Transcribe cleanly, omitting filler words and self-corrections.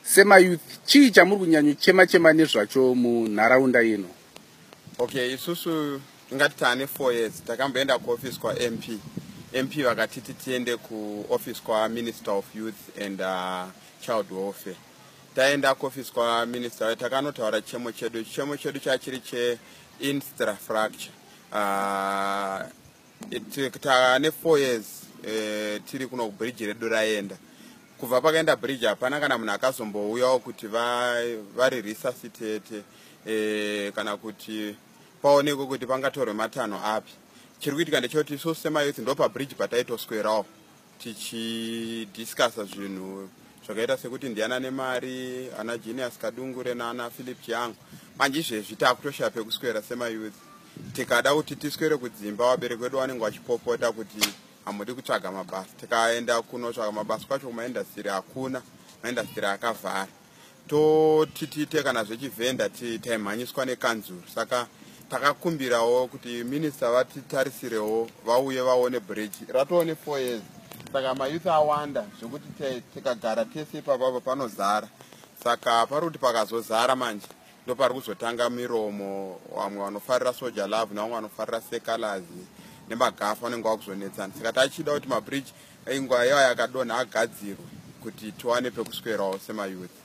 Semayouth, chii chamuri kunyanyochema chema nezvacho munharaunda ino? Okay, isusu ingati taane 4 years takamboenda kuoffice kwaMP. MP vakatiti tiende kuoffice kwaMinister of Youth and Child Welfare. Taenda kuoffice kwaminister, takanotaura chemo chedu. Chemo chedu chachiri cheinfrastructure. Taane 4 years tiri kuno, bridge redu raenda. Kubva pakaenda bridge, hapana kana munhu akazombouyawo kuti variresuscitate kana kuti paonekwe kuti pangatorwe matanho api. Chiri kuitika ndechekuti isusu semayouth, ndo pabridge pataitoswerawo tichidiscussa zvinhu zvakaita sekuti ndiana nemari, ana Genius Kadungure naana Philip Chiango. Manje izvezvi taakutoshaya pekuswera semayouth. Tikada kuti tiswere kudzimba, vabereki vedu vanenge vachipopota kuti hamudi kutsvaga mabasa. Tikaenda kunotsvaga mabasa kwacho kumaindustry, hakuna, maindustry akavhara. Toti tiite kana zvechivhenda, taimhanyiswa nekanzuru. Saka takakumbirawo kuti minista vatitarisirirewo, vauye vaone bridge ratoone 4 years. Saka mayouth awanda zvekuti tikagara tese ipapapa panozara. Saka pari kuti pakazozara manje, ndo pari kuzotanga miromo. Vamwe vanofarira Soul Jah Love nevamwe vanofarira Seh Calaz nemagafa vanenge vakuzonetsana. Saka tachida kuti mabridge ingwa iwa yakadonha agadzirwe kuti tiwane pekuswerawo semayouth.